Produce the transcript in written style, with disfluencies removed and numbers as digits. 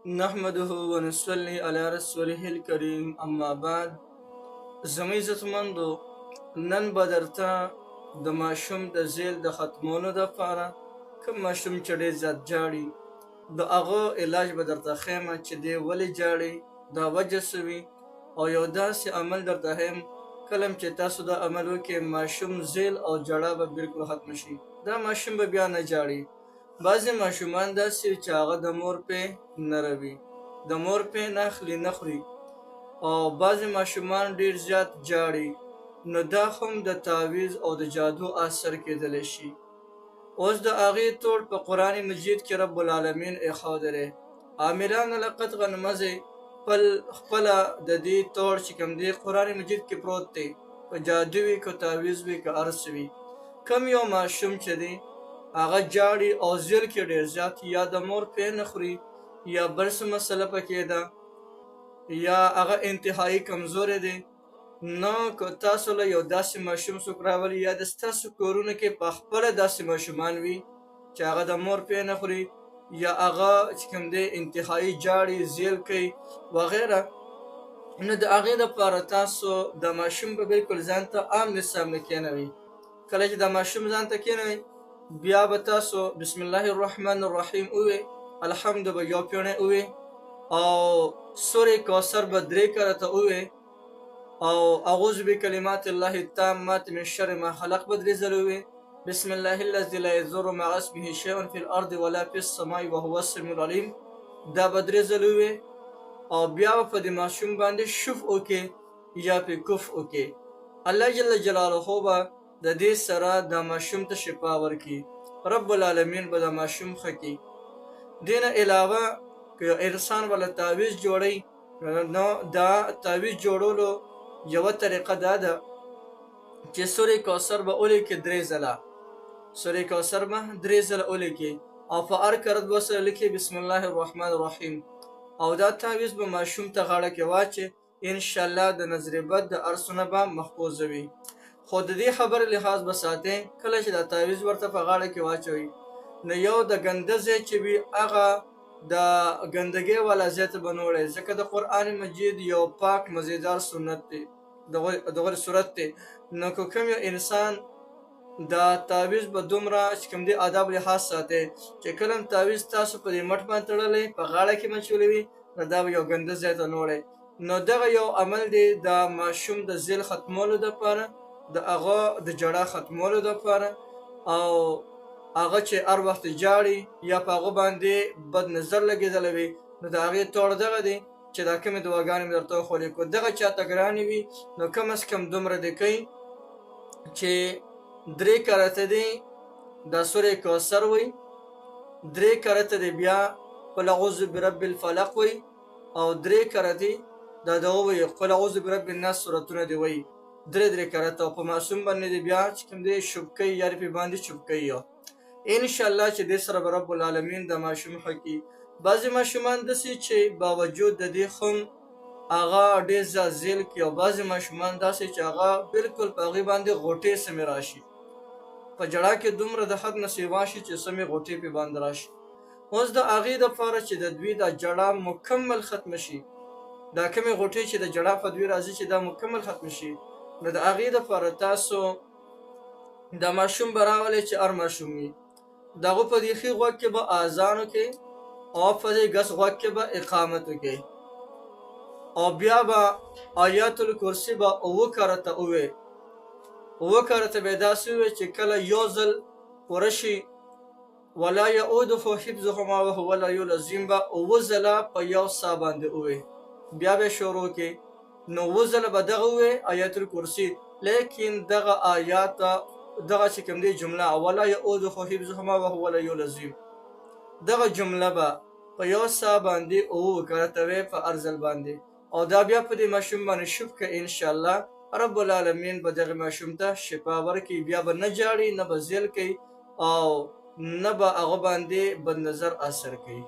نحمده ونصلي علی رسوله الکریم، اما بعد. زموږ عزتمندو، نن به درته د ماشوم د زیل د ختمولو دپاره، کوم ماشوم چې ډېر زیات ژاړي، د هغه علاج به درته ښیم چې دی ولې ژاړي، دا وجه څه وي، او یو داسې عمل درته ښیم، کله چې تاسو دا عمل وکړئ، ماشوم زیل او ژړا به بالکل ختم شي، دا ماشوم به بیا نه ژاړي. بعضې ماشومان داسې وي چې هغه د مور پې نه روي، د مور پې نه اخلي، نه خوري، او بعضې ماشومان ډېر زیات ژاړي، نو دا هم د تعویذ او د جادو اثر کېدلی شي. اوس د هغې توړ په قرآن مجید کې رب العالمین ایښودلی. عاملانو له قطغن مزې خپل خپله د دې توړ چې کوم دی قرآن مجید کې پروت دی، که جادو وي، که تعویذ وي، که هر څه وي، کوم یو ماشوم چې دی هغه ژاړي او زیل کې ډېر زیات، یا د مور پې نه خوري، یا بل څه مسله پکې ده، یا هغه انتهایی کمزوری دی، نو که تاسو له یو داسې ماشوم څوک راولي، یا د ستاسو کورونو کې په خپله داسې ماشومان وي چې هغه د مور پې نه خوري، یا هغه چې کوم دی انتهایی ژاړي، زیل کوي وغیره، نو د هغې دپاره تاسو د ماشوم به بالکل ځان ته آمنې سامنې کښېنوئ. کله چې د ماشوم ځان ته کښېنوئ، بیا به تاسو بسم الله الرحمن الرحیم ووې، الحمد به یو پیڼی ووې، او سورې کوثر به درې کرته ووې، او اعوذ بکلمات الله التامات من شر ما خلق به درې ځله ووې، بسم الله الذي لا يضر مع اسمه شيء في الارض ولا في السماء وهو السميع العليم دا به درې ځله ووې، او بیا به په دې ماشوم باندې شف وکړي یا پې کف وکړي. الله جل جلاله به د دې سره دا ماشوم ته شفا ورکړي، رب العالمین به دا ماشوم ښه کړي. دې نه علاوه که یو انسان ولا تعویذ جوړوي، نو دا تعویذ جوړولو یوه طریقه دا ده چې سورې کوثر به ولیکي درې ځله، سورې کوثر به درې ځله ولیکي، او په هر کرت به سره لیکي بسم الله الرحمن الرحیم، او دا تعویذ به ماشوم ته غاړه کې واچي. انشاءالله د نظر بد د هر څه نه به محفوظ وي. خو د دې خبرې لحاظ به ساتئ، کله چې دا تعویذ ورته په غاړه کې واچوي، نو یو د ګنده ځای چې وي هغه د ګندګۍ والا ځای ته به نه وړی، ځکه د قرآن مجید یو پاک مزیدار سنت دی، دغه صورت دی. نو که کوم یو انسان دا تعویذ به دومره چې کوم دی آداب لحاظ ساتي چې کله هم تعویذ تاسو په دې مټ باندې تړلی، په غاړه کې مچولی وي، نو دا به یو ګنده ځای ته نه وړی. نو دغه یو عمل دی د ماشوم د ذیل ختمولو دپاره، د هغه د ژړا ختمولو دپاره، او هغه چې هر وخت ژاړي یا په هغه باندې بد نظر لګېدلی وي، نو د هغې توړ دغه دی چې دا کومې دعاګانې مې درته وښولې، که دغه چاته ګرانې وي، نو کم از کم دومره دې کوي چې درې کرته دې دا سورې کوثر وي، درې کرته دې بیا قل اعوذ برب الفلق وي، او درې کرتې دا دغه وي قل اعوذ برب الناس سورتونه دې وي درې درې کرته، او په معصوم باندې دې بیا چې کوم دی شوب کوي یا پې باندې چوب کوي. ان شاء الله چې دې سره به رب العالمین د ماشوم ښه کړي. بعضې ماشومان داسې چې باوجود د دې هم هغه ډېر زیات ذیل کړي، او بعضې ماشومان داسې چې هغه بالکل په هغې باندې غوټې سمې راشي، په ژړا کې دومره د حد نه سیوا شي چې سمې غوټې پې باندې راشي. اوس د هغې دپاره چې د دوی دا ژړا مکمل ختمه شي، دا کومې غوټې چې د ژړا په دوی راځي چې دا مکمل ختم شي، نو د هغې دپاره تاسو د ماشوم به راولئ چې هر ماشوم وي، د هغو په دې ښي غوږ کې به اذان وکړي او په دې ګس غوږ کې به اقامت وکړي، او بیا به آیات الکرسي به اووه کرته ووایي. اووه کرته به یې داسې ووایي چې کله یو ځل پوره شي، ولا یعوده حفظهما وهو العلی العظیم به اووه ځله په یو سا باندې ووایي، بیا به شروع کړي. نو اووه ځله به دغه ووایي آیات الکرسي، لیکن دغه آیات دغه چې کوم دی جمله ولا یعوده حفظهما وهو العلی العظیم، دغه جمله به په یو سا باندې اووه کرته وي په هر ځل باندې، او دا بیا په دې ماشوم باندې شوب که انشاءالله رب العالمین به دغه ماشوم ته شفا ورکړي، بیا به نه ژاړي، نه به ذیل کوي، او نه به هغه باندې بد نظر اثر کوي.